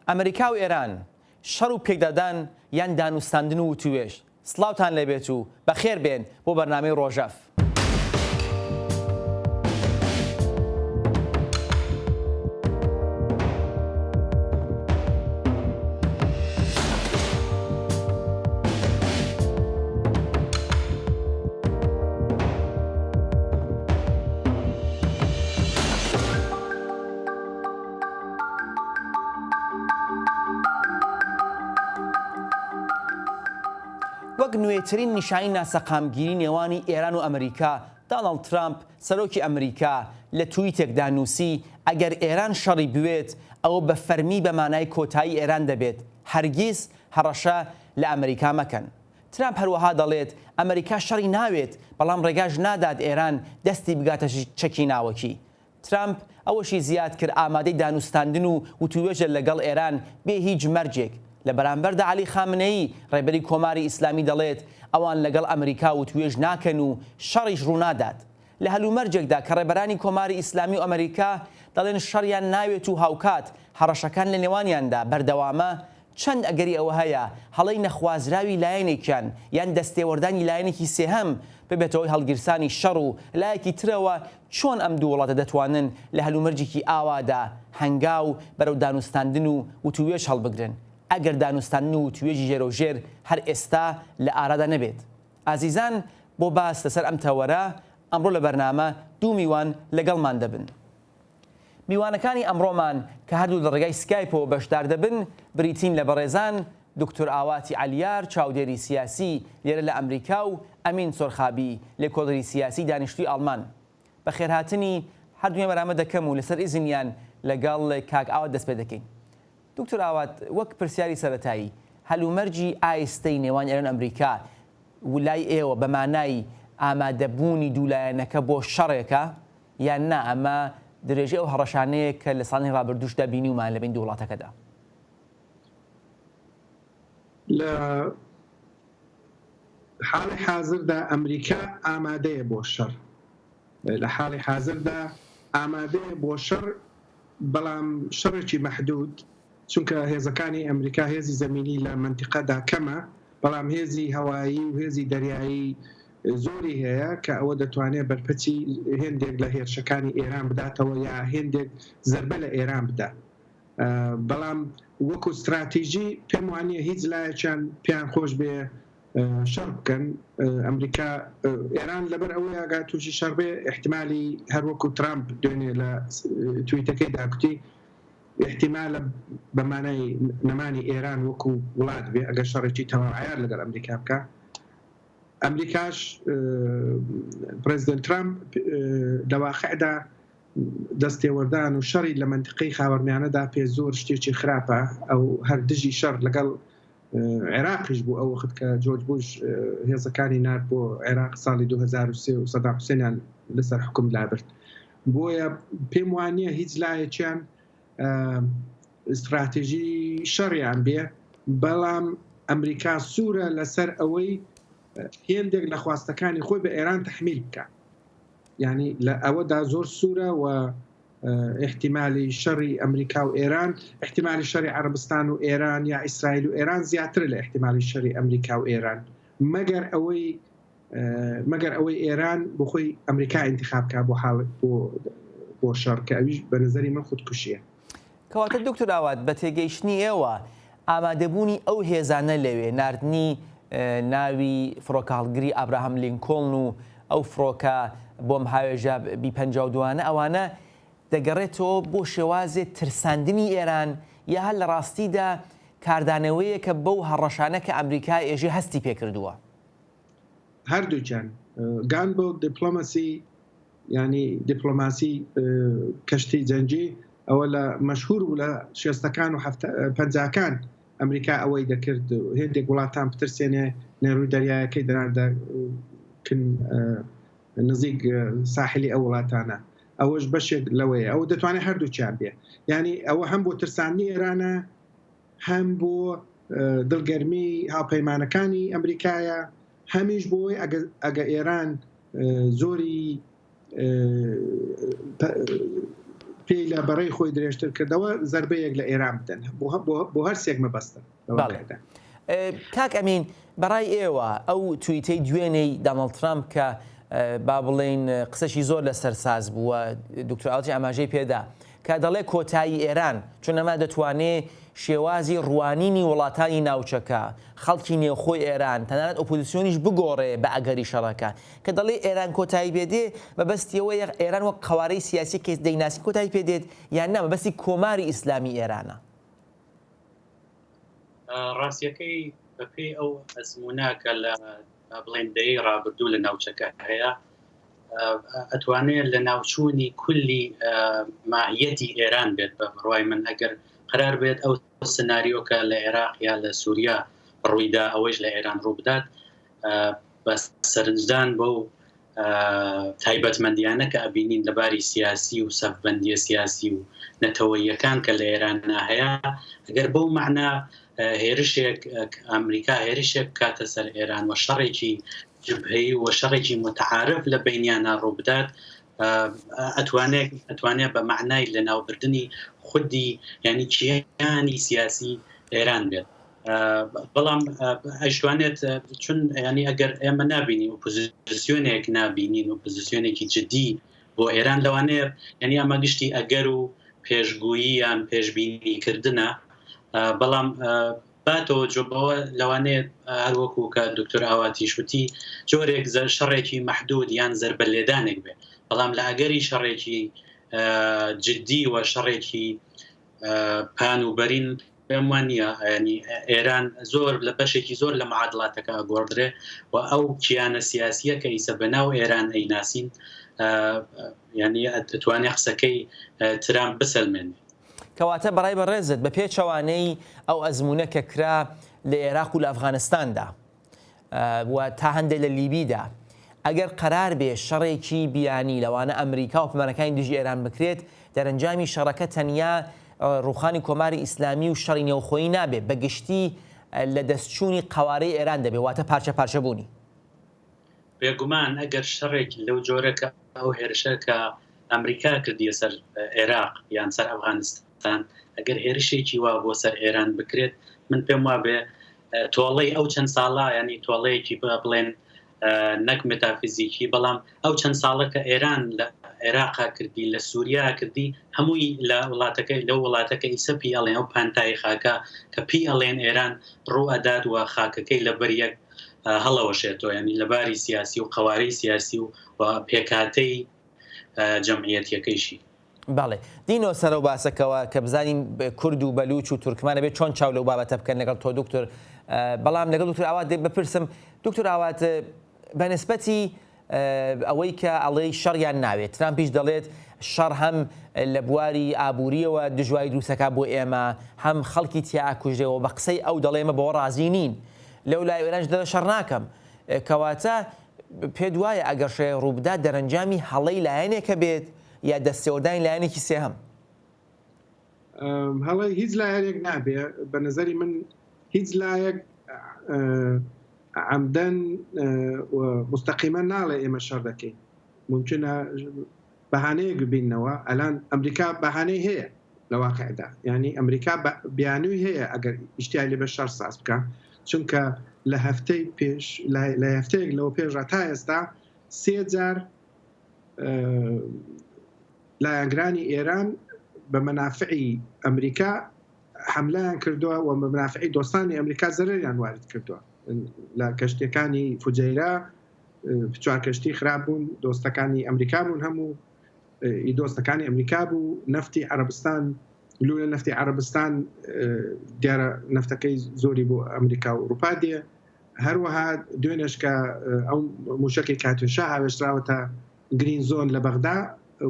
ئەمریکا و ئێران، شەڕ و پێکدادان یان دانوستاندن و وتووێژ؟ سڵاوتان لێبێت و بەخێر بێن بۆ بەرنامەی ڕۆژەڤ. وەک نوێترین نیشانی ناسەقامگیری نێوانی ئێران و ئەمریکا، داناڵد ترامپ، سەرۆکی ئەمریکا لە تویتێکدا نووسی، ئەگەر ئێران شەڕی بوێت، ئەوە بە فەرمی بە مانای کۆتایی ئێران دەبێت، هەرگیز هەڕەشە لە ئەمریکا مەکەن. ترامپ هەروەها دەڵێت، ئەمریکا شەڕی ناوێت، بەڵام ڕێگاش نادات ئێران دەستی بگاتە چەکی ناوەکی. ترامپ ئەوەشی زیاد کرد ئامادەی دانوستاندن و وتووێژە لەگەڵ ئێران بێ هیچ مەرجێک. لە بەرامبەردا عەلی خامنەیی، ڕێبەری کۆماری ئیسلامی دەڵێت، ئەوان لەگەڵ ئەمریکا وتووێژ ناکەن و شەڕیش ڕوونادات. لە هەلومەرجێکدا کە ڕێبەرانی کۆماری ئیسلامی و ئەمریکا دەڵێن شەڕیان ناوێت و هاوکات هەڕەشەکان لە نێوانیاندا بەردەوامە، چەند ئەگەری ئەوە هەیە هەڵەی نەخوازراوی لایەنێکیان یان دەستێوەردانی لایەنێکی سێهەم ببێتە هۆی هەڵگیرسانی شەڕ و لایەکی ترەوە چۆن ئەم دوو وڵاتە دەتوانن لە هەلومەرجێکی ئاوادا هەنگاو بەرەو دانوستاندن و وتووێژ هەڵبگرن ئەگەر دانوستاندن و وتووێژی ژێرەوژێر هەر ئێستا لە ئارادا نەبێت؟ ئازیزان بۆ باس لەسەر ئەم تەوەرە ئەمڕۆ لە بەرنامە دوو میوان لەگەڵمان دەبن. میوانەکانی ئەمڕۆمان کە هەردوو لە ڕێگای سکایپەوە بەشدار دەبن بریتین لە بەڕێزان دوکتور ئاواتی عەلیار چاودێری سیاسی لێرە لە ئەمریکا و ئەمین سۆرخابی لێکۆڵەری سیاسی دانیشتووی ئاڵمان. بەخێرهاتنی هەردوویان بەرامە دەکەم و لەسەر ئیزنیان لەگەڵ کاک ئاوات دەست پێ دەکەین. دوکتور ئاوات وەک پرسیاری سەرەتایی، هەلومەرجی ئایستەی نێوان ئێران و ئەمریکا لای ئێوە بە مانای ئامادەبوونی دوو لایەنەکە بۆ شەڕێکە یان نا ئەمە درێژەی ئەو هەڕەشانەیە کە لە ساڵانی ڕابردووشدا بینیومان لە بەین دوو وڵاتەکەدا؟ لە حاڵی حازردا ئەمریکا ئامادەیە بۆ شەڕ. لە حاڵی حازردا ئامادەیە بۆ شەڕ بەڵام شەڕێکی مەحدود، چونکە هێزەکانی ئەمریکا هێزی زەمینی لە مەنتیقەدا کەمە، بەڵام هێزی هەوایی و هێزی دەریایی زۆری هەیە کە ئەوە دەتوانێت بەرپەچی هێندێک لە هێرشەکانی ئێران بداتەوە یا هێندێک زەربە لە ئێران بدا. بەڵام وەکو ستراتیژی پێم وانییە هیچ لایەکیان پێیان خۆش بێ شەڕ بکەن ئەمریکا ئێران لەبەر ئەوەی ئاگا تووشی شەڕ بێ احتمالی هەروەکو ترامپ دوێنێ لە تویتەکەی داکوتی احتیمالە بە مانای نەمانی ئێران وەکو وڵات بێ ئەگەر شەڕێکی تەواو عیار لەگەڵ ئەمریکا بکە ئەمریکاش پرزیدنت ترامپ لە واقعدا دەستێوەردان و شەڕی لە منتیقەی خاوەرمیانەدا پێ زۆر شتێکی خراپە ئەو هەر دژی شەڕ لەگەڵ عێراقیش بوو ئەو وەخت کە جۆرج بوش هێزەکانی نارد بۆ عێراق ساڵی 2003 و سەدام حوسێنیان لەسەر حکوم لابرد بۆیە پێم وانە هیچ لایەکیان استراتێژی شەڕیان بێ بەڵام ئەمریکا سوورە لەسەر ئەوەی هێندێک لە خواستەکانی خۆی بە ئێران تحمیل بکە یعنی لە ئەوەدا زۆر سوورە و ئیحتیمالی شەڕی ئەمریکا و ئێران، ئیحتیمالی شەڕی عەرەبستان و ئێران یا ئیسرائیل و ئێران زیاترە لە ئیحتیمالی شەڕی ئەمریکا و ئێران مەگەر ئەوەی مەگەر ئەوەی ئێران بۆ خۆی ئەمریکا ئینتخاب کا بۆ حاڵ بۆ بۆ شەڕ کە ئەویش بە نظری من خودکوشیە. کەواتە دکتۆر ئاوات بە تێگەیشتنی ئێوە ئامادەبوونی ئەو هێزانە لەوێ، ناردنی ناوی فڕۆکەهەڵگری ئابراهام لینکۆڵن و ئەو فڕۆکە بۆمب هاوێژە بی 52 انە ئەوانە دەگەڕێتەوە بۆ شێوازێ ترساندنی ئێران یا هەر لە ڕاستیدا کاردانەوەیەکە بەو هەڕەشانە کە ئەمریکا ئێژێ هەستی پێکردووە؟ هەردووکیان gunboat diplomacy یانی دیپلۆماسی کەشتی جەنگی ئەوە لە مەشهور بوو لە شێستەکان و پەنجاکان ئەمریکا ئەوەی دەکرد هێندێک وڵاتان بترسێنێ نێروی دەریایەکەی دەناردە کن نزیک ساحلی ئەو وڵاتانە ئەوەش بەشێک لەوەیە ئەو دەتوانێت هەردووکیان بێ یعنی ئەوە هەم بۆ ترساندنی ئێرانە هەم بۆ دڵگەرمی هاوپەیمانەکانی ئەمریکایە هەمیش بۆی ئەگە ئێران زۆری. پێی لە بەڕەی خۆی درێژتر کردەوە زەربەیەک لە ئێران بدەن بۆ هەر سێک مەبەستە بەڵێ. کاک ئەمین بەڕای ئێوە ئەو تویتەی دوێنێی دانڵد ترامپ کە با بڵێین قسەشی زۆر لەسەر ساز بووە دکتۆر ئاڵجی ئاماژەی پێدا کە دەڵێ کۆتایی ئێران چون ئەمە دەتوانێ شێوازی ڕوانینی وڵاتانی ناوچەکە خەڵکی نێوخۆی ئێران تەنانەت ئۆپۆزیسیۆنیش بگۆڕێ بە ئەگەری شەڕەکە کە دەڵێ ئێران کۆتایی پێ دێ مەبەستی ئەوەیە ئێران وەک قەوارەی سیاسی کە دەیناسین کۆتایی پێ دێت یان نا مەبەستی کۆماری ئیسلامی ئێرانە؟ ڕاستیەکەی بەپێی ئەو ئەزموونە کە لە با بڵێن دەیەی ڕابردوو لە ناوچەکە هەیە ئەتوانێت لە ناوچوونی کولی ماهیەتی ئێران بێت بە بڕای من ئەگەر قرار بێت ئەو سناریۆکە لە عێراق یا لە سووریا ڕوویدا ئەوەیش لە ئێران ڕووبدات بە سەرنجدان بەو تایبەتمەندیانە کە ئەبینین لە باری سیاسی و سەفبەندیە سیاسی و نەتەوەییەکان کە لە ئێراننا هەیە، ئەگەر بەو مەعنا هێرشێک ئەمریکا هێرشێک بکاتە سەر ئێران و شەڕێکی جبهەیی و شەڕێکی متعارف لە بەینیانا ڕووبدات ئەتوانێت ئەتوانێت بە مەعنای لەناوبردنی خودی یانی کیانی سیاسی ئێران بێت. بەڵام ئەشتوانێت چون ینی ئەگەر ئێمە نبینین ئۆپۆزیسیۆنێک نبینین ئۆپۆزیسیۆنێکی جدی بۆ ئێران لەوانەیە ینی ئەمە گشتی ئەگەر و پێشگویی یان پێشبینی کردنە بەڵام باتەوە جۆبەوە لەوانەیە هەروەکو کە دکتۆر ئاواتیش وتی جۆرێک شەڕێکی محدود یان زربە لێدانێک بێ بەڵام لە ئەگەری شەڕێکی جدی و شەڕێکی پان و بەرین پێم وا نییە ینی ئێران زۆر لە بەشێکی زۆر لە معادلاتەکە ئەگۆڕدرێ و ئەو کیانە سیاسیە کە ئیسە بە ناو ئێران ئەیناسین ینی ئەتوانێ قسەکەی ترامپ بسەلمێنێ. کەواتە بەڕای بەڕێزت بە پێچەوانەی ئەو ئەزموونە کە کرا لە ئێراق و لە ئەفغانستاندا و تا هەندێ لە لیبیدا، ئەگەر قەرار بێ شەڕێکی بیانی لەوانە ئەمریکا و پەیمانەکانی دژی ئێران بکرێت، دەرەنجامی شەڕەکە تەنیا ڕووخانی کۆماری ئیسلامی و شەڕی نێوخۆیی نابێ، بە گشتی لە دەستچوونی قەوارەی ئێران دەبێ، واتە پارچە پارچە بوونی. بێگومان ئەگەر شەڕێکی لەو جۆرە کە ئەو هێرشە کە ئەمریکا کردیە سەر عێراق یان سەر ئەفغانستان، ئەگەر هێرشێکی وا بۆ سەر ئێران بکرێت، من پێم وابێ تۆڵەی ئەو چەند ساڵە ینی تۆڵەیەکی بڵێن نەک متافیزیکی بەڵام ئەو چەند ساڵە کە ئێران لە عێراقا کردی لە سووریا کردی هەمووی لە وڵاتەکەی لەو وڵاتەکە ئیسە پی ئەڵێن ئەو پانتایی خاکە کە پی ئەڵێن ئێران ڕوو ئەدات و خاکەکەی لە بەر یەک هەڵەوەشێتەوە ینی لەباری سیاسی و قوارەی سیاسی و پێکاتەی جەمعیەتیەکەیشی. بەڵێ. دینەوە سەر ئەو باسەکەوە کە بزانین کورد و بەلوچ و تورکمان ئەبێت چۆن چاو لەو بابەتە بکەن لەگەڵ تۆ دکتۆر بەڵام لەگەڵ دکتۆر ئاوات بپرسم دکتۆر ئاوات بە نسبەتی ئەوەی کە ئەڵێی شەڕیان ناوێت ترامپیش دەڵێت شەڕ هەم لە بواری ئابووریەوە دژواری دروستەکە بۆ ئێمە هەم خەڵکی تیا ئەکوژرێەوە بە قسەی ئەو دەڵێ ئێمە بەوە ڕازی نین لەو لای ئێرانش دەڵێ شەڕ ناکەم کەواتە پێت وایە ئەگەر شەڕێک ڕووبدات دەرەنجامی هەڵەی لایەنێکە بێت یا دەستێوەردانی لایەنێکی سێهەم؟ هەڵەی هیچ لایەنێک نابێ بە نظری من هیچ لایەک عمدەن مستەقیمە ناڵێ ئێمە شەڕ دەکەین ممکنە بەهانەیەک ببیننەوە ئەلان ئەمریکا بەهانەی هەیە لە واقعدا یعنی ئەمریکا بیانووی هەیە ئەگەر ئیشتیای لێ بە شەڕ ساز بکە چونکە لە هەفتەی پێش لە هەفتەیەک لەوە پێشڕا تا ئێستا سێ جار لایەنگرانی ئێران بە مەنافعی ئەمریکا حملەیان کردووە و بە منافعی دۆستانی ئەمریکا زەرەریان وارد کردووە لە کەشتیەکانی فوجەیرا چوار کەشتی خراپ بوون دۆستەکانی ئەمریکا بوون هەموو ئی دۆستەکانی ئەمریکا بوو نەفتی عەربستان لولە نەفتی عەربستان دیارە نەفتەکەی زۆری بۆ ئەمریکا و ئەوروپا دێ هەروەها دوێنێش کە ئەو موشکی کاتوشا هاوێشراوەتە green zone لە بەغدا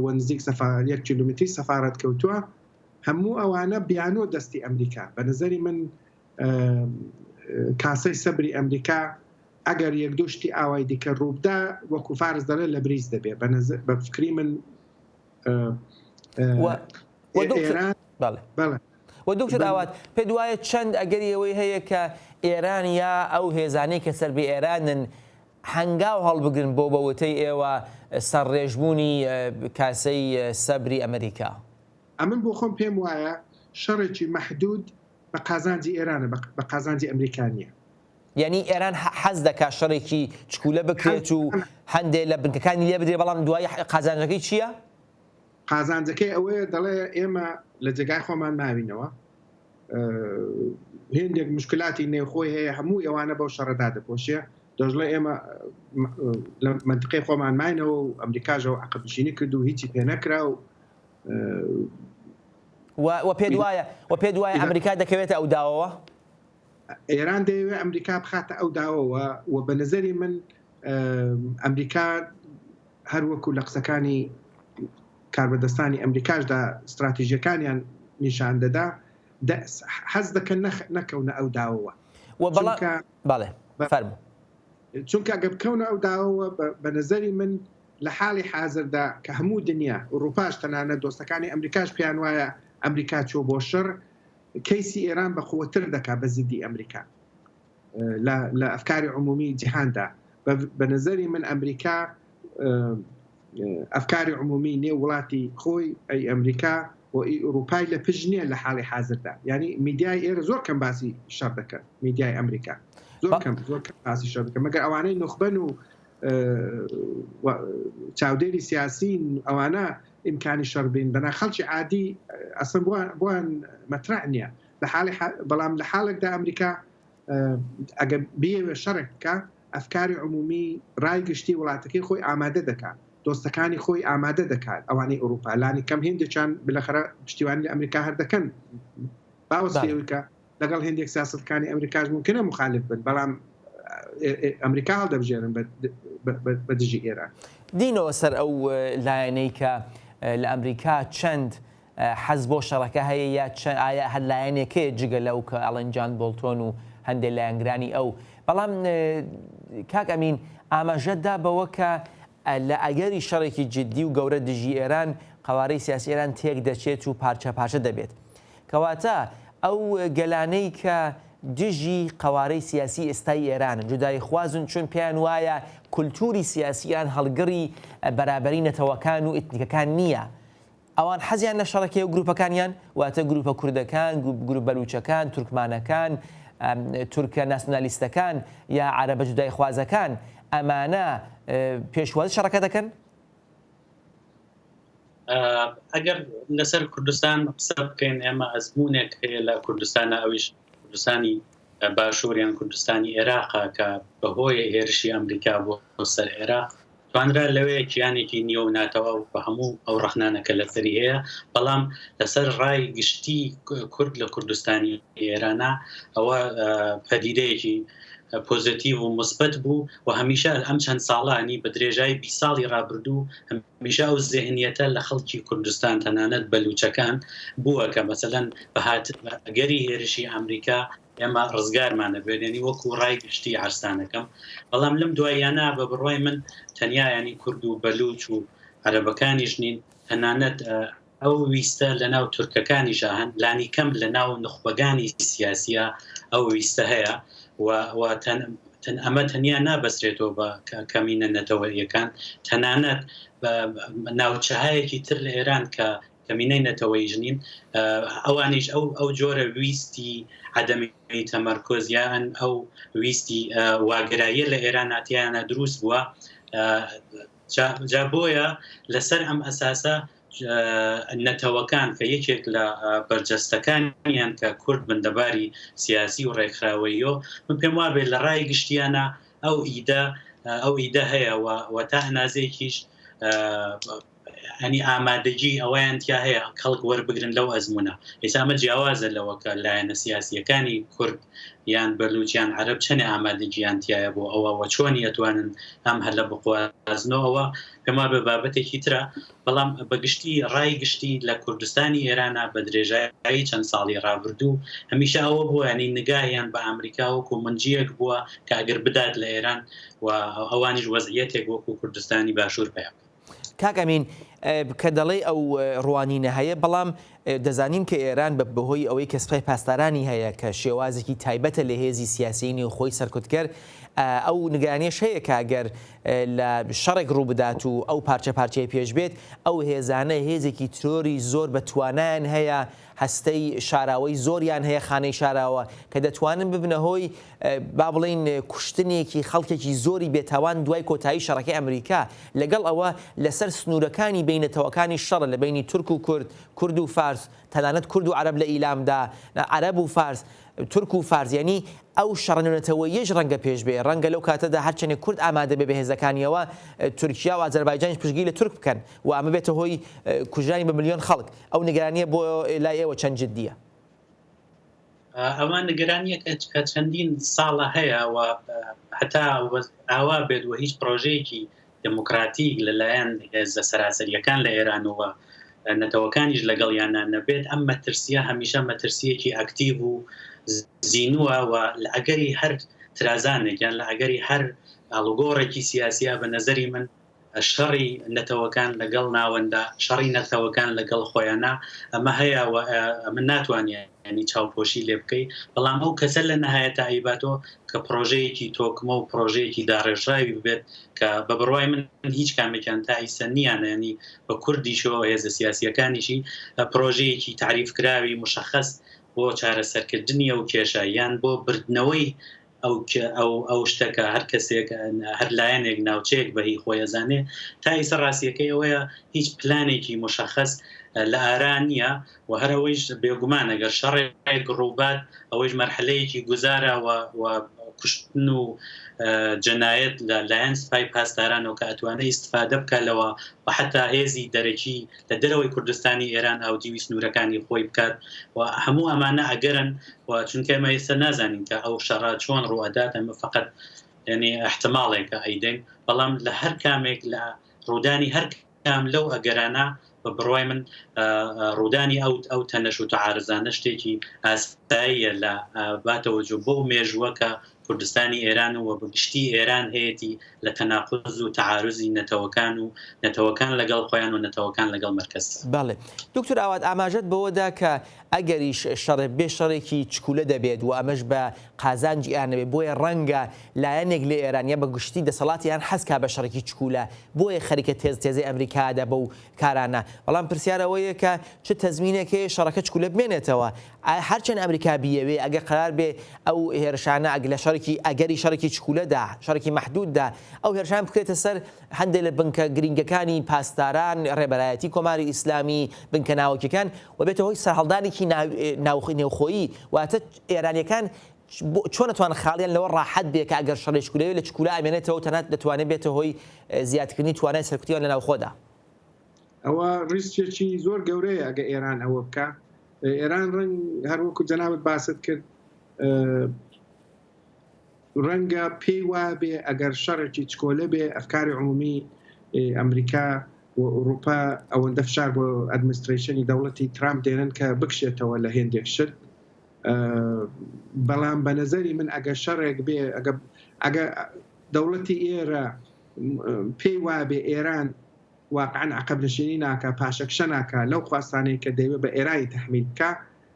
و نزیک یەک کیلومتری سەفارەت کەوتووە هەموو ئەوانە بیانۆ دەستی ئەمریکا بە نظری من کاسەی سەبری ئەمریکا ئەگەر یەک دوو شتی ئاوای دیکە ڕووبدا وەکو فارس دەڵێ لە بریز دەبێ بە فکری من و دکتۆر ئاوات پێت وایە چەند ئەگەری ئەوەی هەیە کە ئێران یا ئەو هێزانەی کە سەر بە ئێرانن هەنگاو هەڵبگرن بۆ بە وتەی ئێوە سەرڕێژبوونی کاسەی سەبری ئەمریکا؟ ئەمن بۆ خۆم پێم وایە شەڕێکی مەحدود بە قازانجی ئێرانە بە قازانجی ئەمریکا نییە. یانی ئێران حەز دەکا شەڕێکی چکولە بکرێت و هەندێ لە بنکەکانی لێ بدرێ بەڵام دوایی قازانجەکەی چییە؟ قازانجەکەی ئەوەیە دەڵێ ئێمە لە جێگای خۆمان ماوینەوە هێندێک مشکلاتی نێوخۆی هەیە هەموو ئەوانە بەو شەڕەدا دەپۆشێ دەژڵێ ئێمە لە منتقی خۆمان ماینەوە و ئەمریکاژەوە عقبنشینی کرد و هیچی پێ نەکرا و و پێت وایە و پێت وایە ئەمریکا دەکەوێتە ئەو داوەوە؟ ئێران دەیەوێت ئەمریکا بخاتە ئەو داوەوە و بە نظری من ئەمریکا هەر وەکو لە قسەکانی کاربەدەستانی ئەمریکاشدا ستراتیژیەکانیان نیشان دەدا حەز دەکەن نەکەونە ئەو داوەوە و بەڵێ فەرموو. چونکە ئەگەر بکەونە ئەو داوەوە بە نظری من لە حاڵی حازردا کە هەموو دنیا ئوڕوپاش تەنانەت دۆستەکانی ئەمریکاش پێیان وایە ئەمریکا چووە بۆ شەڕ کەیسی ئێران بە قوەتر دەکا بە زیدی ئەمریکا لە ئەفکاری عمومی جیهاندا بە نظری من ئەمریکا ئەفکاری عمومی نێو وڵاتی خۆی ئەی ئەمریکا و ئی ئوروپای لە پشت نییە لە حاڵی حازردا یعنی میدیای ئێرە زۆر کەم باسی شەڕ دەکەن میدیای ئەمریکا زۆر کەم زۆر کەم باسی شەڕ دەکەن مەگەر ئەوانەی نوخبەن و چاودێری سیاسین ئەوانە ئیمکانی شەڕ بین بەنا خەڵکی عادی ئەسڵەن بۆیان مەترەح نییە لە حاڵی بەڵام لە حاڵێکدا ئەمریکا ئەگەر بیەوێ شەڕێک بکە ئەفکاری عمومی ڕای گشتی وڵاتەکەی خۆی ئامادە دەکات دۆستەکانی خۆی ئامادە دەکات ئەوانەی ئەوروپا لانی کەم هێندێکیان بلەخەرە پشتیوانی لە ئەمریکا هەر دەکەن باوەسیەوەی کە لەگەڵ هێندێک سیاسەتەکانی ئەمریکاش مومکینە موخالف بن بەڵام ئەمریکا هەڵدەبژێرن بە دژی ئێران. دینەوە سەر ئەو لایەنەی کە لە ئەمریکا چەند حەز بۆ شەڕەکە هەیە یا ئایا هەر لایەنێک هەیە جگە لەو کە ئەڵێن جان بۆڵتۆن و هەندێک لایەنگرانی ئەو بەڵام کاک ئەمین ئاماژەت دا بەوە کە لە ئەگەری شەڕێکی جدی و گەورە دژی ئێران قەوارەی سیاسی ئێران تێک دەچێت و پارچە پارچە دەبێت کەواتە ئەو گەلانەی کە دژی قەوارەی سیاسی ئێستای ئێرانن، جوداییخوازن چون پێیان وایە کولتووری سیاسی ئێران هەڵگڕی بەرابەری نەتەوەکان و ئیتنیکەکان نییە، ئەوان حەزیان لە شەڕەکەیە و گرووپەکانیان، واتە گرووپە کوردەکان، گرووپ بەلووچەکان، تورکمانەکان، تورکە ناسیونالیستەکان یا عەرەبە جوداییخوازەکان، ئەمانە پێشوازی شەڕەکە دەکەن؟ ئەگەر لەسەر کوردستان قسە بکەین ئێمە ئەزمونێک هەیە لە کوردستانە ئەویش کوردستانی باشوور یان کوردستانی عێراقا کە بەهۆی هێرشی ئەمریکا بۆ سەر عێراق توانرا لەوێ کیانێکی نیوە و ناتەواو بە هەموو ئەو ڕەخنانە کە لەسەری هەیە بەڵام لەسەر ڕای گشتی کورد لە کوردستانی ئێرانە ئەوە پەدیدەیەکی پۆزەتیڤ و موسبەت بوو و هەمیشە ئەم چەند ساڵە ینی بە درێژای 20 ساڵی ڕابردوو هەمیشە ئەو زێهنیەتە لە خەڵکی کوردستان تەنانەت بەلوچەکان بووە کە مەسەلەن بە هات ئەگەری هێرشی ئەمریکا ئێمە ڕزگارمان دەبێت ینی وەکو ڕای گشتی عەرزتانەکەم بەڵام لەم دواییانە بە بڕوای من تەنیا ینی کورد و بەلوچ و عەرەبەکانیش نین تەنانەت ئەو ویستە لە ناو تورکەکانیشا هەن، لانیکەم لە ناو نوخبەگانی سیاسییا ئەو ویستە هەیە و و ئەمە تەنیا نابەسترێتەوە بە کەمینە نەتەوەییەکان، تەنانەت بە ناوچەهایەکی تر لە ئێران کە کەمینەی نەتەوەییش نین، ئەوانیش ئەو ئەو جۆرە ویستی عەدەمی تەمەرکوز یان ئەو ویستی واگەراییە لە ئێرانا تیایانا دروست بووە. جا بۆیە لەسەر ئەم ئەساسە نەتەوەکان کە یەکێک لە بەرجەستەکانیان کە کورد بن لەباری سیاسی و ڕێکخراوەییەوە من پێم وابێت لە ڕای گشتیانە ئەو ئیدە ئەو ئیدە هەیە و تا ئەنازەیەکیش ئەنی ئامادەگی ئەوەیان تیا هەیە کەڵک وەربگرن لەو ئەزمونە ئێستا ئەمە جیاوازە لەوە کە لایەنە سیاسیەکانی کورد یان بەلوچ یان عەرەب چەنێ ئامادەگیان تیایە بۆ ئەوە وە چۆنی ئەتوانن ئەم هەلە بقوازنەوە ئەوە پێم وابێ بابەتێکی ترە بەڵام بەگشتی ڕای گشتی لە کوردستانی ئێرانە بە درێژایی چەند ساڵی ڕابردوو هەمیشە ئەوە بووە ینی نگاهیان بە ئەمریکا وەکو منجیەک بووە کە ئەگەر بدات لە ئێران و ئەوانیش وەزعیەتێک وەکو کوردستانی باشوور پەیا بکەن. کاک ئەمین کە دەڵێی ئەو ڕوانینە هەیە بەڵام. دەزانین کە ئێران بە بەهۆی ئەوەی کە سپای پاسدارانی هەیە کە شێوازێکی تایبەتە لە هێزی سیاسیی نێوخۆی سەرکوتکەر، ئەو نیگەرانیەش هەیە کە گەر لە شەڕێک ڕوو بدات و ئەو پارچە پارچەیە پێش بێت، ئەو هێزانە هێزێکی ترۆری زۆر بە توانایان هەیە، هەستەی شاراوەی زۆریان هەیە، خانەی شاراوە، کە دەتوانن ببنە هۆی با بڵێین کوشتنێکی خەڵکێکی زۆری بێتاوان دوای کۆتایی شەڕەکەی ئەمریکا، لەگەڵ ئەوە لەسەر سنوورەکانی بەین نەتەوەکانی شەڕە لە بەینی تورک و کورد، کورد و فارس، تەنانەت کورد و عەرەب لە ئیلامدا، عەرەب و فارس، تورک و فارس، یانی ئەو شەڕە نێونەتەوەییەش ڕەنگە پێش بێ، ڕەنگە لەو کاتەدا هەرچەندێک کورد ئامادە بێ بە هێزەکانیەوە، تورکیا و ئازەربایجانیش پشتگیری لە تورک بکەن و ئەمە بێتە هۆی کوژرانی بە ملیۆن خەڵک. ئەو نیگەرانییە بۆ لای ئێوە چەند جددییە؟ ئەوە نیگەرانییەکە کە چەندین ساڵە هەیە و هەتا ئاوا بێت و هیچ پرۆژەیەکی دێموکراتیک لە لایەن هێزە سەراسەرییەکان لە ئێران و نەتەوەکانیش لەگەڵیانا نەبێت، ئەم مەترسییە هەمیشە مەترسییەکی ئەکتیڤ و زینووە و لە ئەگەری هەر ترازانێک یان لە ئەگەری هەر ئاڵوگۆڕێکی سیاسییا بە نەزەری من شەڕی نەتەوەکان لەگەڵ ناوەندە، شەڕی نەتەوەکان لەگەڵ خۆیانا ئەمە هەیە و ئەمە ناتوانانی یانی چاوپۆشی لێ بکەی، بەڵام ئەو کەسە لە نەهایەتا ئەیباتەوە کە پڕۆژەیەکی تۆکمە و پڕۆژەیەکی داڕێژراوی ببێت کە بە بڕوای من هیچ کامێکیان تا ئیسە نییانە، یانی بە کوردیشەوە هێزە سیاسییەکانیشی پڕۆژەیەکی تەعریفکراوی مشەخەس بۆ چارەسەرکردنی ئەو کێشە یان بۆ بردنەوەی ئەو ئەو ئەو شتە کە هەر کەسێک هەر لایەنێک ناوچەیەک بە هی خۆی ئەزانێ تا ئیسە ڕاستیەکەی ئەوەیە هیچ پلانێکی مشەخەس لە ئارا نییە و هەر ئەوەیش بێگومان ئەگەر شەڕێک ڕووبات ئەوەیش مەرحەلەیەکی گوزارە و و کوشتن و جەنایەت لە لایەن سپای پاسدارانەوە کە ئەتوانێ ئیستفادە بکا لەوە و حەتا هێزی دەرەکی لە دەرەوەی کوردستانی ئێران ئاودیوی سنوورەکانی خۆی بکات و هەموو ئەمانە ئەگەرن و چونکە ئێمە ئێستا نازانین کە ئەو شەڕە چۆن ڕوئەدات ئەمە فقط یعنی احتمالێکە ئەیدەین بەڵام لە هەر کامێک لە ڕوودانی هەر کام لەو ئەگەرانە بە بڕوای من ڕوودانی ئەو ئەو تەنەش و تەعارزانە شتێکی ئاساییە لە باتەوەجۆ بۆ مێژووە کە کوردستانی ئێران و بە گشتی ئێران هەیەتی لە تەناقوز و تەعاروزی نەتەوەکان و نەتەوەکان لەگەڵ خۆیان و نەتەوەکان لەگەڵ مەرکەز. بەڵێ دوکتور ئاوات ئاماژەت بەوە دا کە ئەگەریش شەڕێ بێ شەڕێکی چکولە دەبێت و ئەمەش بە قازانجی ئێران نەبێت بۆیە ڕەنگە لایەنێک لە ئێران یا بە گشتی دەسەڵاتی ئێران حەز کا بە شەڕێکی چکولە بۆیە خەریکە تێز تێزەی ئەمریکا ئەدا بەو کارانە بەڵام پرسیار ئەوەیە کە چ تەزمینێک هەیە شەڕەکە چکولە بمێنێتەوە هەرچەند ئەمریکا بیەوێ ئەگەر قەرار بێ ئەو هێرشانە ئەگ لە شەڕێکی ئەگەری شەڕێکی چکولەدا شەڕێکی مەحدوددا ئەو هێرشان بکرێتە سەر هەندێک لە بنکە گرینگەکانی پاسداران ڕێبەرایەتی کۆماری ئیسلامی بنکە ناوەکیەکان و بێتە هۆی سەرهەڵدانێکی نێوخۆیی واتە ئێرانیەکان چۆن ئەتوان خاڵیان لەوە ڕاحەت بێ کە ئەگەر شەڕی چکولەوێ لە چکولە ئەمێنێتەوە تەنات دەتوانێت بێتە هۆی زیادکردنی توانای سەرکوتیان لە ناوخۆدا. ئەوە ڕیسکێکی زۆر گەورەیە ئەگە ئێران ئەوە بکا. ئێران ڕەنگ هەر وەکو جەنابت باست کرد ڕەنگە پێی وابێ ئەگەر شەڕێکی چکۆلە بێ ئەفکاری عمومی ئەمریکا و ئوروپا ئەوەندە فشار بۆ administration ی دەوڵەتی ترامپ دێنن کە بکشێتەوە لە هێندێک شت بەڵام بە نەزەری من ئەگەر شەڕێک بێ ئەگە دەوڵەتی ئێرە پێی وابێ ئێران واقعەن عەقەب نشینی ناکا، پاشەکشە ناکا لەو خواستانەی کە دەیەوێ بە ئێرانی تەحمیل بکا،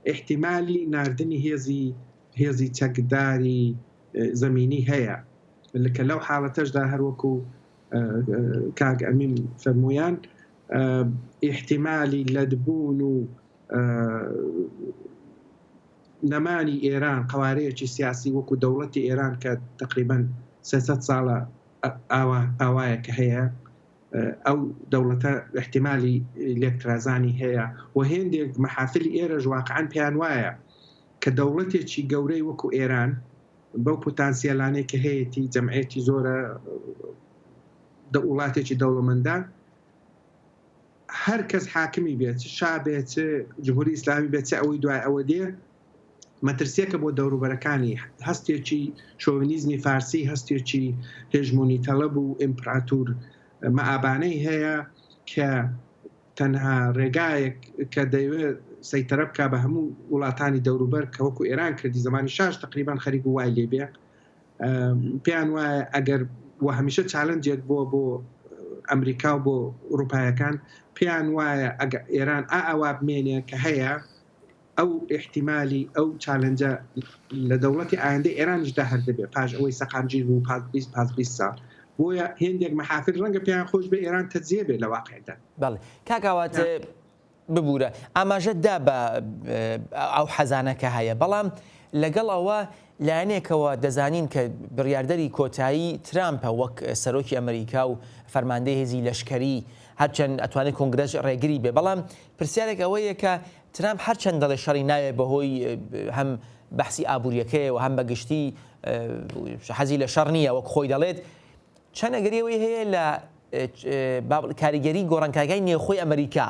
ئیحتیمالی ناردنی هێزی هێزی چەکداری زەمینی هەیە کە لەو حاڵەتەشدا هەر وەکوو کاک ئەمین فەرموویان ئیحتیمالی لەتبوون و نەمانی ئێران قەوارەیەکی سیاسی وەکوو دەوڵەتی ئێران کە تەقریبەن 300 ساڵە ئاوا ئاوایە کە هەیە ئەو دەوڵەتە ئیحتیمالی لێکترازانی هەیە و هێندێک مەحافلی ئێرەش واقعەن پێیان وایە کە دەوڵەتێکی گەورەی وەکو ئێران بەو پوتانسیەلانەی کە هەیەتی جەمعێتی زۆرە وڵاتێکی دەوڵەمەندە هەر کەس حاکمی بێت چ شا بێت چ جمهوری ئیسلامی بێت چ ئەوەی دوای ئەوە دێ مەترسیەکە بۆ دەوروبەرەکانی، هەستێکی شۆڤنیزمی فارسی، هەستێکی هێژمۆنی تەڵەب و ئیمپراتور مەئابانەی هەیە کە تەنها ڕێگایەک کە دەیەوێت سەیتەرە بکا بە هەموو وڵاتانی دەوروبەر کە وەکو ئێران کردی زەمانی شاش تەقریبان خەریک بوو وای لێ بێ پێیان وایە ئەگەر و هەمیشە challenge ێک بووە بۆ. ئەمریکا و بۆ ئوروپایەکان پێیان وایە ئەگە ئێران ئا ئەوا بمێنێ کە هەیە ئەو ئیحتیمالی ئەو challenge ە لە دەوڵەتی ئایندەی ئێرانیشدا هەر دەبێ پاش ئەوەی سەقامگیر بوو پاس 20 پاس 20 ساڵ بۆیە هێندێک مەحافل ڕەنگە پێیان خۆش بێ ئێران تەجزیە بێ لە واقعدا. بەڵێ کاک ئاوات ببورە ئاماژەت دا بە ئەو حەزانە کە هەیە بەڵام لەگەڵ ئەوە لایەنێکەوە دەزانین کە بڕیاردەری کۆتایی ترامپە وەک سەرۆکی ئەمریکا و فەرماندەی هێزی لەشکەری هەرچەند ئەتوانێت کۆنگرەش ڕێگری بێ بەڵام پرسیارێک ئەوەیە کە ترامپ هەرچەند دەڵێ شەڕی ناوێ بەهۆی هەم بەحسی ئابووریەکەیە و هەم بەگشتی حەزی لە شەڕ نییە وەک خۆی دەڵێت چەند ئەگەری ئەوەی هەیە لە کاریگەری گۆڕانکاریی نێوخۆی ئەمریکا،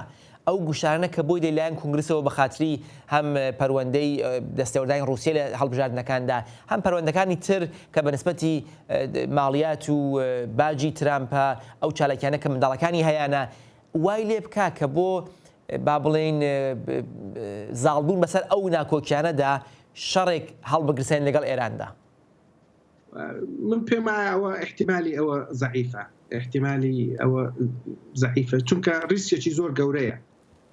ئەو گوشارانە کە بۆی دێ لایەن کونگرسەوە بە خاتری هەم پەروەندەی دەستێوەردانی ڕووسیە لە هەڵبژاردنەکاندا، هەم پەروەندەکانی تر کە بە نسبەتی ماڵیات و باجی ترامپە، ئەو چالاکیانە کە منداڵەکانی هەیانە، وای لێ بکا کە بۆ با بڵێین زاڵبوون بەسەر ئەو ناکۆکیانەدا شەڕێک هەڵبگرسێن لەگەڵ ئێراندا. من پێم وایە ئەوە ئیحتیمالی ئەوە زەعیفە ئیحتیمالی ئەوە زەعیفە چونکە ریسکێکی زۆر گەورەیە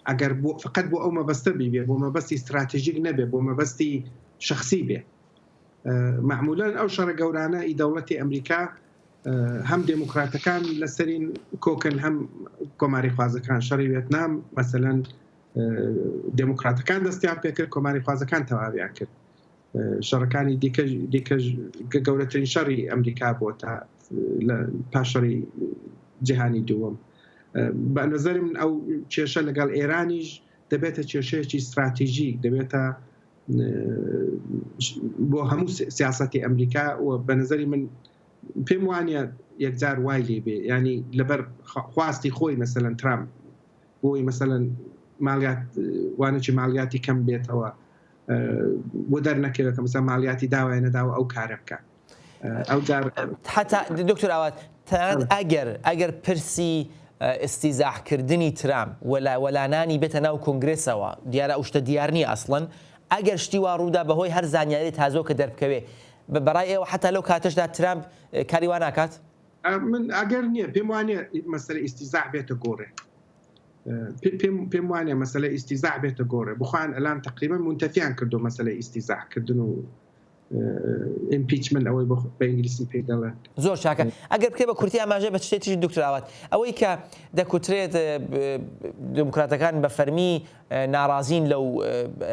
ئەگەر بۆ فقط بۆ ئەو مەبەستە بیبێ بۆ مەبەستی ستراتژیک نەبێ بۆ مەبەستی شخصی بێ معمولەن ئەو شەڕە گەورانە ئی دەوڵەتی ئەمریکا هەم دێموکراتەکان لەسەرین کۆکن هەم کۆماری خوازەکان شەڕی وێتنام مەسەلەن دێموکراتەکان دەستیان پێکرد کۆماری خوازەکان تەواویان کرد شەڕەکانی دیکە دیکە کە گەورەترین شەڕی ئەمریکا بووە تا لە پاش شەڕی جیهانی دووەم بە نظری من ئەو کێشە لەگەڵ ئێرانیش دەبێتە کێشەیەکی استراتیژی دەبێتە بۆ هەموو سیاستی ئەمریکا و بە نظری من پێم وانە یەکجار وای لێ بێ ینی لەبەر خواستی خۆی مەسەلەن ترامپ بۆی مەسەلەن مالیات وانەکی مالیاتی کەم بێتەوە بۆ دەرنەکەوێت کە مەسەلەن مالیاتی داوای نەداوە ئەو کارە بکات ئەو جار حتا دکتۆر ئاوات تەنانەت ئەگەر ئەگەر پرسی ئیستیزاحکردنی ترامپ وەلا وەلانانی بێتە ناو کۆنگرێسەوە دیارە ئەو شتە دیار نییە ئەسڵەن ئەگەر شتی وا ڕوودا بەهۆی هەر زانیاری تازەوە کە دەربکەوێ بەڕای ئێوە حتا لەو کاتەشدا ترامپ کاری وا ناکات؟ من ئەگەر نییە پێم وانە مەسەلە ئیستیزاح بێتە گۆڕێ پێم پێم وانە مەسەلە ئیستیزاح بێتە گۆڕێ بخوان ئەلان تقریبا منتەفیان کردو مەسەلە ئیستیزاح کردن و impeachment ئەوەی بە ئینگلیسی پێی دەڵێن. زۆر چاکە ئەگەر بکرێ بە کورتی ئاماژە بە شتێ تریش دکتۆر ئاوات ئەوەی کە دەکوترێت دێموکراتەکان بە فەرمی ناڕازین لەو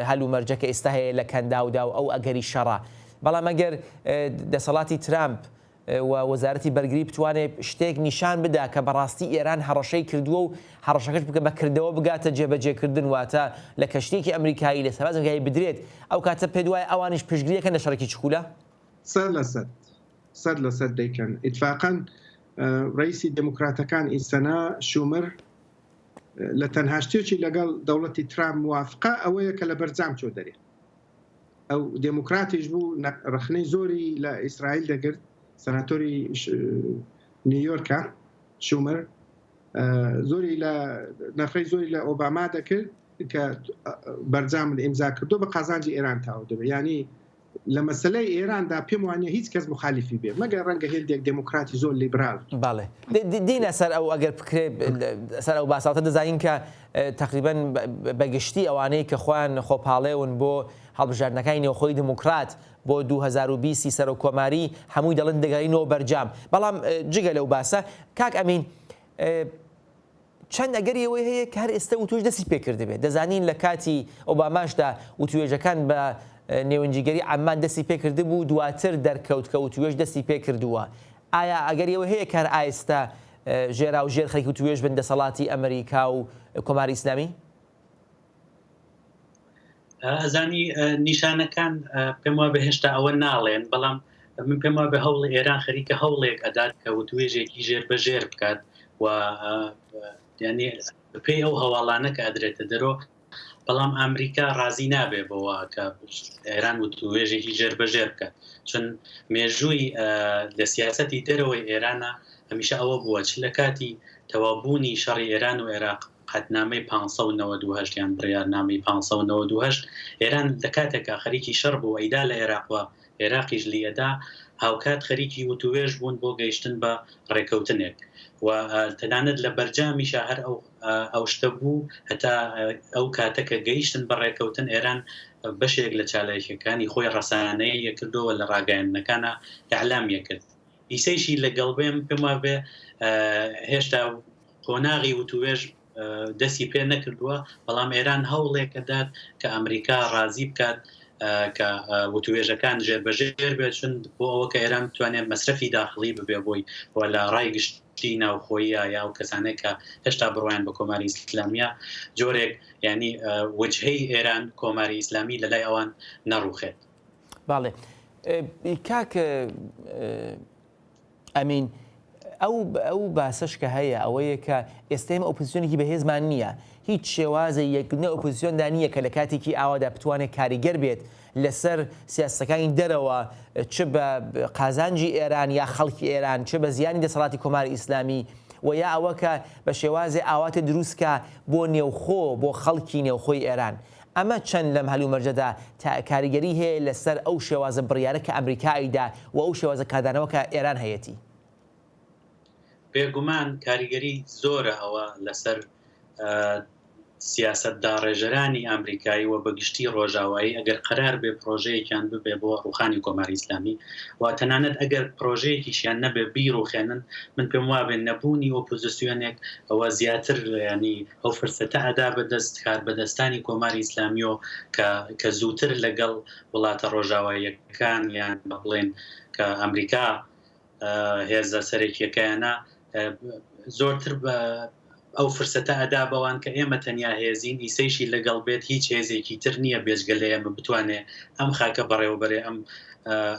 هەلومەرجە کە ئێستا هەیە لە کەنداودا و ئەو ئەگەری شەڕە بەڵام ئەگەر دەسەڵاتی ترامپ و وەزارەتی بەرگری بتوانێت شتێک نیشان بدا کە بەڕاستی ئێران هەڕەشەی کردووە و هەڕەشەکەش بکە بە کردەوە بگاتە جێبەجێکردن واتە لە کەشتییەکی ئەمریکایی لە سەرباز ئەمریکایی بدرێت ئەو کاتە پێت وایە ئەوانیش پشتگیری ئەکەن لە شەڕێکی چکولە؟ سەد لە سەد سەد لە سەد دەیکەن ئیتفاقەن ڕەئیسی دێموکراتەکان ئی سەنا شومر لە تەنها شتێکی لەگەڵ دەوڵەتی ترامپ موافقە ئەوەیە کە لە بەرجام چۆ دەرێ ئەو دێموکراتیش بوو ڕەخنەی زۆری لە ئیسرائیل دەگرت سەناتۆری نیویۆرکە شومەر زۆری لە نەخەی زۆری لە ئۆباما دەکرد کە بەرجام ئیمزا کردو بە قازانجی ئێران تاو دەبێت ینی لە مەسەلەی ئێراندا پێم وانیە هیچ کەس موخالیفی بێ مەگەر ڕەنگە هێندێک دێموکراتی زۆر لیبرال. بەڵێ دینە سەر ئەو ئەگەر بکرێ سەر ئەو باساتە دەزانین کە تقریبا بە گشتی ئەوانەی کە خۆیان خۆپاڵێون بۆ هەڵبژاردنەکانی نێوخۆی دموکرات بۆ 2020 سەرۆک کۆماری هەمووی دەڵێن دەگەڕینەوە بەرجام بەڵام جگە لەو باسە کاک ئەمین چەند ئەگەری ئەوەی هەیە کە هەر ئێستا وتوێژ دەستی پێکردبێت، دەزانین لە کاتی ئۆباماشدا وتوێژەکان بە نێونجیگەری عەممان دەستی پێکردبوو، دواتر دەرکەوت کە وتوێژ دەستی پێکردووە. ئایا ئەگەری ئەوەی هەیە کە هەر ئایستا ژێراوژێر خەریکی وتوێژ بن دەسەڵاتی ئەمریکا و کۆماری ئیسلامی؟ ئەزانی نیشانەکان پێم وابێ هێشتا ئەوە ناڵێن، بەڵام من پێم وابێ هەوڵ ئێران خەریکە هەوڵێک ئەدات کە وتوێژێکی ژێر بە ژێر بکات و یعنی پێی ئەو هەواڵانە کە ئەدرێتە دەرۆ بەڵام ئەمریکا ڕازی نابێ بەوە کە ئێران وتوێژێکی ژێر بە ژێر بکات چون مێژووی لە سیاستی دەرەوەی ئێرانە هەمیشە ئەوە بووە چ لە کاتی تەوابوونی شەڕی ئێران و عێراق قەتنامەی 598 یان بڕیارنامەی 598 ئێران لە کاتێکا خەریکی شەڕ بوو ئەیدا لە عێراق و عێراقیش لی ئەدا. هاوکات خەریکی وتووێژ بوون بۆ گەیشتن بە ڕێکەوتنێک و تەنانەت لە بەرجامیشا هەر ئەو ئەو شتە بوو هەتا ئەو کاتە کە گەیشتن بە ڕێکەوتن ئێران بەشێک لە چالاکیەکانی خۆی ڕەسانەیی کردەوە لە ڕاگەیاندنەکانا ئیعلامی کرد ئیسەیشی لەگەڵ بێم پێم وابێ هێشتا قۆناغی وتووێژ دەستی پێ نەکردووە، بەڵام ئێران هەوڵێک ئەدات کە ئەمریکا ڕازی بکات کە وتوێژەکان ژێربەژێر بێت چون بۆ ئەوە کە ئێران بتوانێت مەسرەفی داخڵی ببێ بۆی و لە ڕای گشتی ناوخۆیە یا ئەو کەسانێک کە هێشتا بڕوایان بە کۆماری ئیسلامیە جۆرێک ینی وجهەی ئێران کۆماری ئیسلامی لە لای ئەوان نەڕوخێت. بەڵێ کاک ئەمین، ئەو ئەو باسەش کە هەیە ئەوەیە کە ئێستا ئێمە ئۆپۆزیسیۆنێکی بەهێزمان نییە، هیچ شێوازێ یەکگرتنەوەی ئۆپۆزیسیۆندا نییە کە لە کاتێکی ئاوادا بتوانێت کاریگەر بێت لەسەر سیاسەتەکانی دەرەوە چ بە قازانجی ئێران یا خەڵکی ئێران چ بە زیانی دەسەڵاتی کۆماری ئیسلامی و یا ئەوە کە بە شێوازێ ئاواتێ دروست کا بۆ نێوخۆ بۆ خەڵکی نێوخۆی ئێران. ئەمە چەند لەم هەلومەرجەدا تا کاریگەری هەیە لە سەر ئەو شێوازە بڕیارە کە ئەمریکا ئەیدا و ئەو شێوازە کاردانەوە کە ئێران هەیەتی؟ بێگومان کاریگەری زۆرە ئەوە لە سەر سیاسەت داڕێژەرانی ئامریکایی و بە گشتی ڕۆژاوایی ئەگەر قەرار بێ پرۆژەیەکیان ببێ بۆ ڕوخانی کۆماری ئیسلامی و تەنانەت ئەگەر پرۆژەیەکیشیان نەبێ بیڕوخێنن من پێم وابێ نەبوونی ئۆپۆزیسیۆنێک ئەوە زیاتر ینی ئەو فرسەتە ئەدا بە دەست کاربەدەستانی کۆماری ئیسلامیۆ کە کە زووتر لەگەڵ وڵاتە ڕۆژاواییەکان یان بە بڵێن کە ئەمریکا هێزە سەرەکیەکەیانە زۆرتر بە ئەو فرسەتە ئەدا بەوان کە ئێمە تەنیا هێزین ئیسەیشی لەگەڵ بێت هیچ هێزێکی تر نییە بێجگە لە ئێمە بتوانێ ئەم خاکە بەڕێوەبەرێ ئەم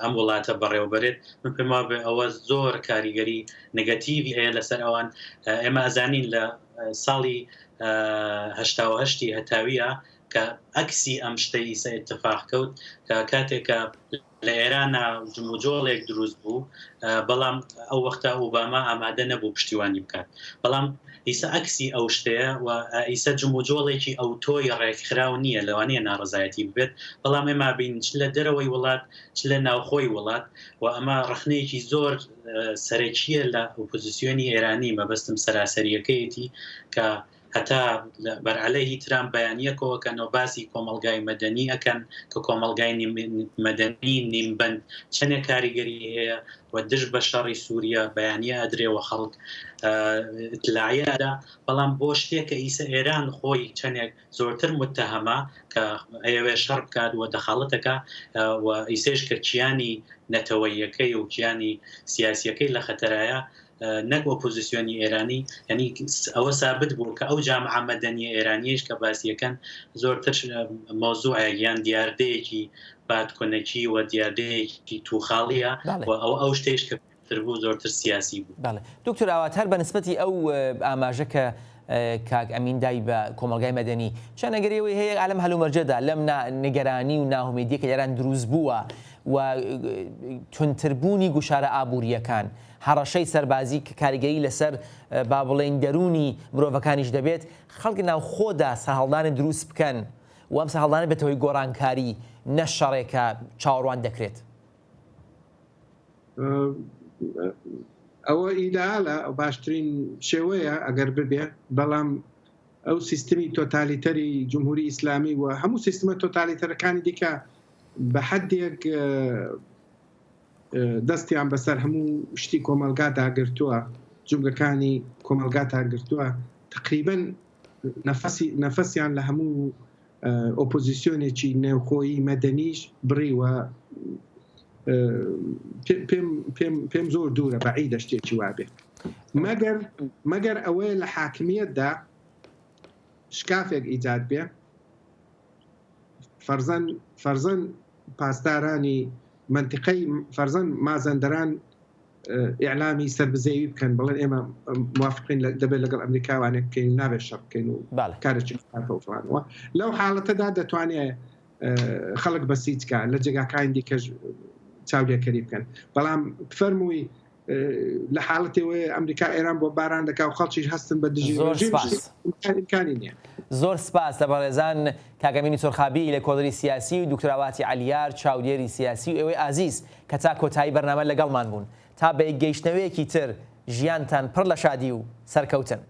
ئەم وڵاتە بەڕێوەبەرێت من پێم وابێ ئەوە زۆر کاریگەری نگەتیڤی هەیە لەسەر ئەوان ئێمە ئەزانین لە ساڵی 88 هەتاویە کە ئەکسی ئەم شتەی ئیسە اتفاق کەوت کە کاتێک کە لە ئێرانە جموجۆڵێک دروست بوو بەڵام ئەو وەختە ئۆباما ئامادە نەبوو پشتیوانی بکات بەڵام ئیسە ئەکسی ئەو شتەیە و ئیسە جموجۆڵێکی ئەو تۆی ڕێکخراو نییە لەوانەیە ناڕزایەتی ببێت بەڵام ئێمە بین چ لە دەرەوەی وڵات چ لە ناوخۆی وڵات و ئەمە ڕخنەیەکی زۆر سەرەکییە لە ئۆپۆزیسیۆنی ئێرانی، مەبەستم سەراسەرییەکەیەتی کە هەتا بەرعەلەیهی ترامپ بەیانیە کۆ ئەکەن و باسی کۆمەڵگای مەدەنی ئەکەن کە کۆمەڵگای مەدەنی نیمبەند چەنێک کاریگەری هەیە و دژ بە شەڕی سووریە بەیانیە ئەدرێ و خەڵک ئیتلاعیە ئەدا بەڵام بۆ شتێک کە ئیسە ئێران خۆی چەنێک زۆرتر متهەمە کە ئەیەوێ شەڕ بکات و دەخاڵەتەکە و ئیسەیش کە کیانی نەتەوەییەکەی و کیانی سیاسیەکەی لە خەتەرایە نەک ئۆپۆزیسیۆنی ئێرانی یعنی ئەوە سابت بوو کە ئەو جامعە مەدەنیە ئێرانیەش کە باسیەکەن زۆرتر مەوزوعێک یان دیاردەیەکی بادکۆنەکی و دیاردەیەکی توخاڵیە و ئەو ئەو شتێش کە تر بوو زۆرتر سیاسی بوو. بەڵێ دکتۆر ئاوات هەر بە نسبەتی ئەو ئاماژە کە کاک ئەمین دای بە کۆمەڵگای مەدەنی چەند ئەگەری ئەوەی هەیە ئالەم هەلومەرجەدا لەم نیگەرانی و ناهومێدیە کە ئێران دروست بووە و توندتربوونی گوشارە ئابوورییەکان هەڕەشەی سەربازی کە کاریگەری لەسەر با بڵێین دەروونی مرۆڤەکانیش دەبێت خەڵک ناوخۆدا سەرهەڵدانێ دروست بکەن و ئەم سەرهەڵدانە بێتە هۆی گۆڕانکاری نە شەڕێکە چاوەڕوان دەکرێت. ئەوە ئیدەئالە، باشترین شێوەیە ئەگەر ببێ، بەڵام ئەو سیستمی تۆتالیتەری جمهوری ئیسلامی و هەموو سیستمە تۆتالیتەرەکانی دیکە بە حدێک دەستیان بەسەر هەموو شتی کۆمەلگا داگرتووە، جومگەکانی کۆمەلگا داگرتووە، تقریبا نەفەسی نەفەسیان لە هەموو ئۆپۆزیسیۆنێکی نێوخۆیی مەدەنیش بڕیوە پێم پێم پێم زۆر دوورە بەعیدە شتێکی وابێ مەگەر مەگەر ئەوەیە لە حاکمیەتدا شکافێک ئیجاد بێ فەرزەن فەرزەن پاسدارانی منتیقەی فەرزەن مازەندەران ئیعلامی سەربزێوی بکەن بڵێن ئێمە موافقین دەبێت لەگەڵ ئەمریکا وانێک بکەین نابێت شەڕ بکەین و کارێکی فڵانەوە لەو حاڵەتەدا دەتوانێت خەڵک بەسیج کە لە جێگاکانی دیکەش چاودێکەری بکەن بەڵام فەرمووی. لە حاڵەتێ ئەمریکا ئێران بۆ باران دەکا و خەڵکیش هەستن بە دژی زۆر سپاس. ئیمکانی نییە. زۆر سپاس لە بەڕێزان کاک ئەمینی سۆرخابی لێکۆڵەری سیاسی و دوکتور ئاواتی عەلیار چاودێری سیاسی و ئێوەی ئازیز کە تا کۆتایی بەرنامە لەگەڵمان بوون. تا بەیەکگەیشتنەوەیەکی تر ژیانتان پڕ لە شادی و سەرکەوتن.